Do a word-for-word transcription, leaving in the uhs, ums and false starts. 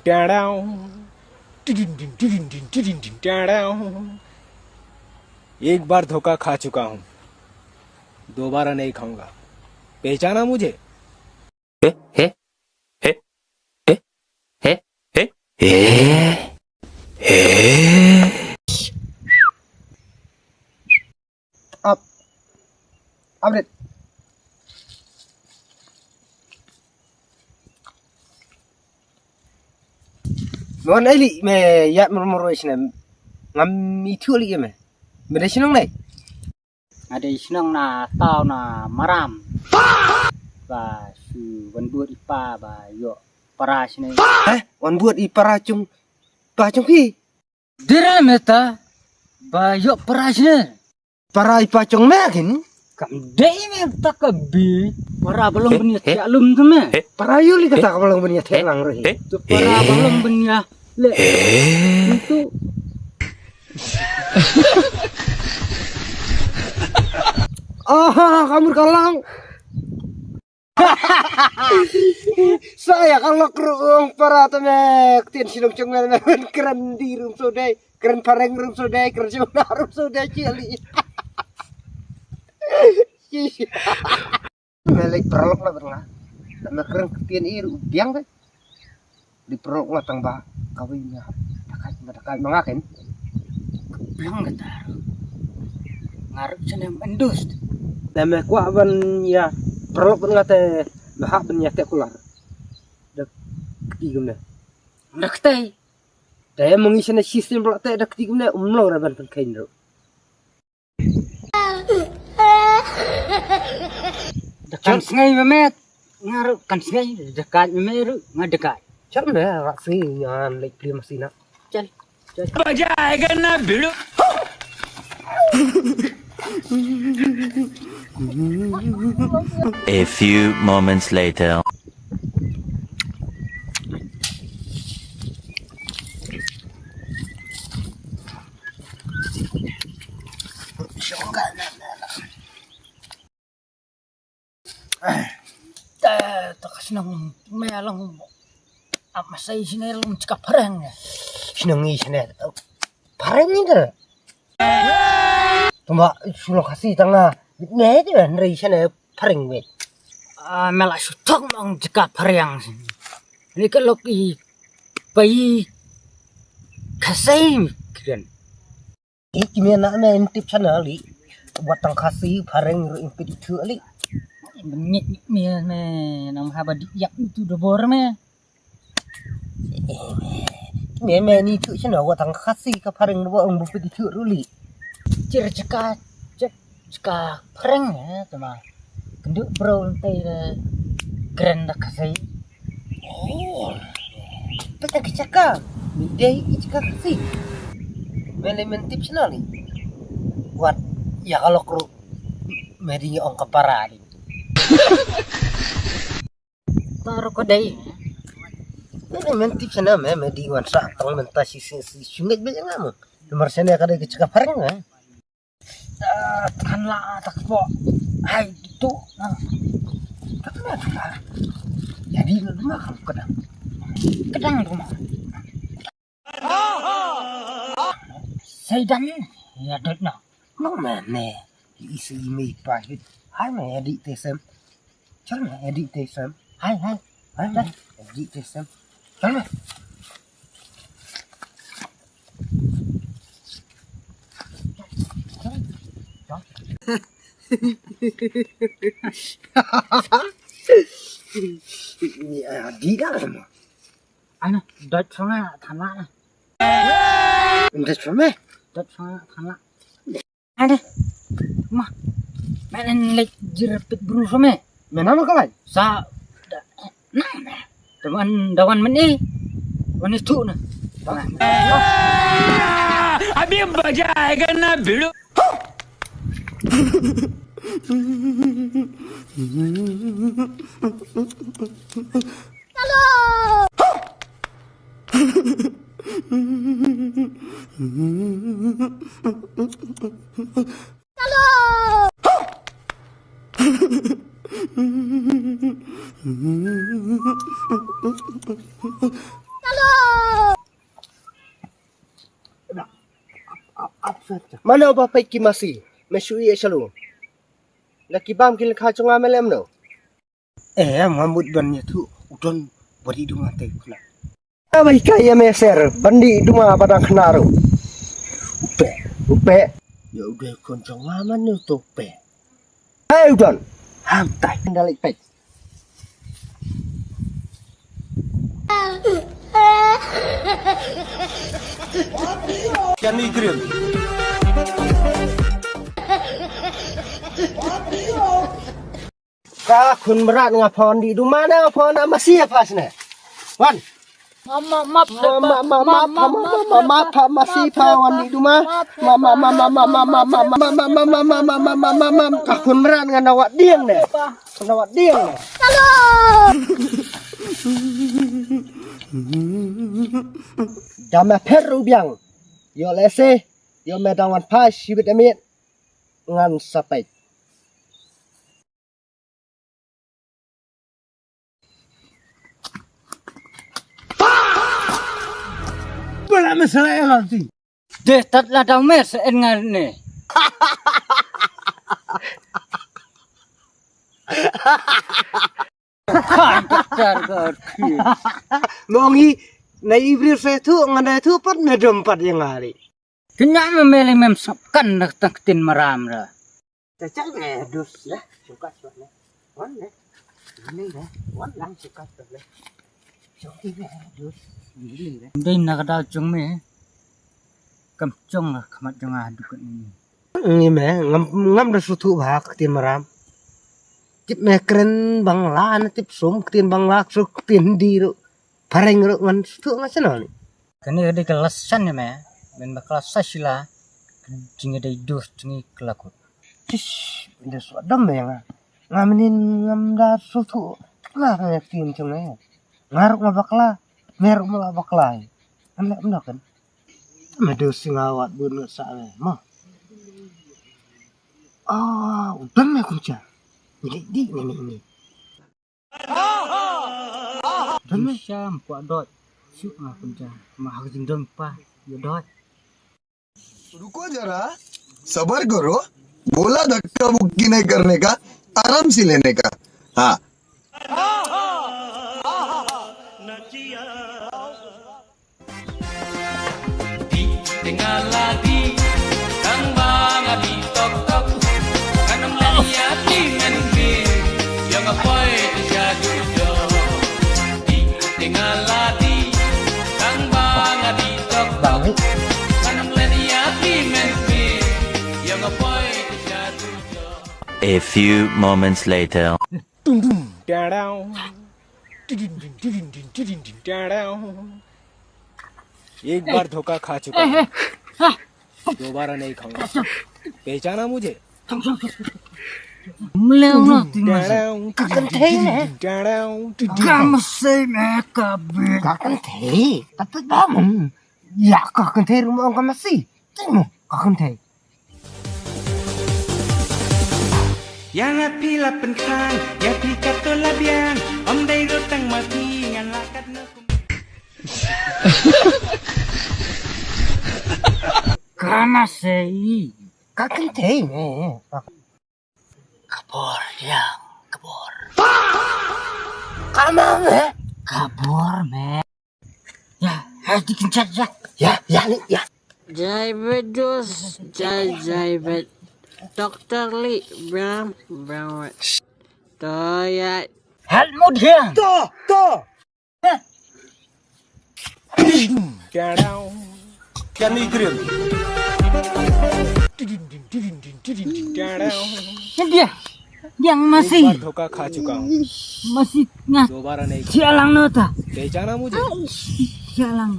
Tadaw. Tidin din, tidin din, tidin din, tadaw. एक बार धोखा खा चुका हूँ, दोबारा नहीं खाऊंगा। पहचाना मुझे? हे, हे, हे, हे, हे, हे, हे, हे। Up. Update. Mo nai li me ïa mor mor wei snem. Ngam ithuh li me. Me dei shnong nai. Nga dei shnong na taw na Maram. Ba shu wan bud i pa ba ïoh para shnong. Hah? Wan bud i para chung, pa chung phi? Dira meta ba ïoh para shnong. Para i pa chung me kin? Kam dei me ta ka bi. Para ba long ban ïa thiah lum tu me. Para ïoh li kata ka ba long ban ïa thiah lang ri. Tu para ba long ban ïa le. Tu. Aha, ka mur ka lang. Sa ïa ka lok ruh ong para te me. Ktien shnong chung me me kren di rum so dei. Kren phareng rum so dei. Kren shnong na rum so dei. Cili. Me leit paralok la bernga. Me kren ktien i ruh biang dei. Di paralok nga tang ba kawei me hap. Dakai me dakai ma nga ken. Biang kata ruh. Nga ruh snem endus. Da me kwah ban ïa paralok ban nga te me hap ban ïa te kular. Da kti kumne. Da kti. Da em ngi sene system paralok te da kti kumne um long ra ban pynkheiñ ruh. Da kan sngai ma met. Nga ruh kan sngai da kai ma met ruh nga da kai. Chal me ra si ngan leit pli masina. Chal. Chal. Baja aega na bilu. A few moments later. Ta ta ka shnong me long. Ap masai sine long chika phareng. Shnong i sine phareng ni ka. Tuma shnong Khasi tanga ne de ne sine phareng we. Ah, me la shu thok nong jaka phareng. Ni ka lok i pai Khasi kren. I ki me na me in tip channel li. Wat tang Khasi phareng ru in pit itu li. Ngit me me nang haba di yak itu dobor me. Me me ni tu channel wat tang Khasi ka phareng ru ong bu pit itu ru li. Chir chaka chak chaka phareng ya tama. Kendu bro ntai da kren da Khasi. Oh. Peta ki chaka. Mi dei ki chaka Khasi. Me le men tip channel ni. Wat ya ka lok ru. Me di ong ka para ni. Taro ko dei. Ini men tip sana me me di wan sa tong men ta si si si sungit be nga mo. Nomor sana ka dei ke cakap harang eh. Kan la tak po. Hai tu. Tak na tu lah. Jadi lu rumah kamu kedang. Kedang rumah. Saidan ya dot na. Nong me me. Isi imi pahit. Hai me edi tesem. Chal me edi tesem. Hai hai. Hai me edi tesem. Chal me. Edi dah mo. Ana dot sanga thana. Dot sanga. Dot sanga thana. Ada. Ma. Menen lek jir pit bru some. Mena ma kalai. Sa. Na. Teman dawan meni. Wani tu na. Abhi maja aayega na bidu. Mano ba peit ki masi? Me shu ïeh sha lum. La ki bam ki lyngkha jong nga me lem no. Eh, ma mut ban ïathuh u don ba dih duma te khna. Ba ïa ka ïa me ser ban dih duma ba dang khna ruh. Upe, upe. Ïa u dei khun jong nga man ïa u to upe. Hei u don. Ham tai. Ndalik peit. Kan ni krim. Ka khun mrad nga phone dih duma na phone na masi apa sne. Wan. Mama map mama mama mama mama masi phone dih duma. Mama mama mama mama mama mama mama mama mama mama ka khun mrad nga na wat dieng ne. Na wat dieng ne. Dama pher u biang. Yo lese. Yo me dang wan phai shibit amit. Ngan sa peit. Bala masalah L R T. Deh tat la dau mer sa en ngar ne. Kan tar gar ki. Nong hi na ibril fe tu ngana tu pat na dom pat yang hari. Kynja me meli mem sap kan na tang tin maram ra. Cacak ne dus ya, suka suka ne. Wan ne. Ini ne. Wan lang suka suka ne. Suki ne dus. Ini ne. Dei na ka daw jong me. Kam jong la khmat jong a duk ni. Ni me ngam ngam da sutu ba ka tin maram. Tip me kren bang la na tip sum ka tin bang la su ka tin di ru. Pareng ru ngan sutu nga seno ni. Kane ka dei ka lasan ne me, men ba ka la sa shila, ka jingïadei dur jingïakhlakut. Tish, ynda swa dam me nga. Nga mynnin ngam da suthu, kla ka ktien jong me. Nga ruh nga bakla, me ruh me la bakla. Ngan leh kumno kan? Me dei si nga wat bun nga sa me, mo. Ah, u dam me kumja. Ni dei ni ni ni. Dam me. Sham kwah doi. Shu nga kumja. Ma ha ka jingdon pa, ïa doi. रुको जरा, सबर करो, बोला धक्का मुक्की नहीं करने का, आराम से लेने का। हाँ। A few moments later. एक बार धोखा खा चुका हूँ, दोबारा नहीं खाऊंगा। पहचाना मुझे? Mleng no ti ma. Ka kynthei ne. Ka masi ne ka bi. Ka kynthei. Ka pynbam. Ïa ka kynthei ruh mo ka masi. Ti mo ka kynthei. Ïa nga phi la pynkhang, ïa phi katto la biang. Ym dei ruh tang ma phi ngan la kat na kum. Ka masi. Ka kynthei me. Ka bor ïa, ka bor. Ka ma me. Ka bor me. Ïa, ha di kynjat ïa. Ïa, ïa ni ïa. Jai Vedus, jai jai Ved. Doktor Lee Brown Brown. To ïa. Helmut ïa. To, to. Kan ni krim. Dia, dia masih. एक बार धोखा खा चुका हूँ। Masih nga. दोबारा नहीं खाऊंगा। Sialang nota. पहचाना मुझे? Sialang.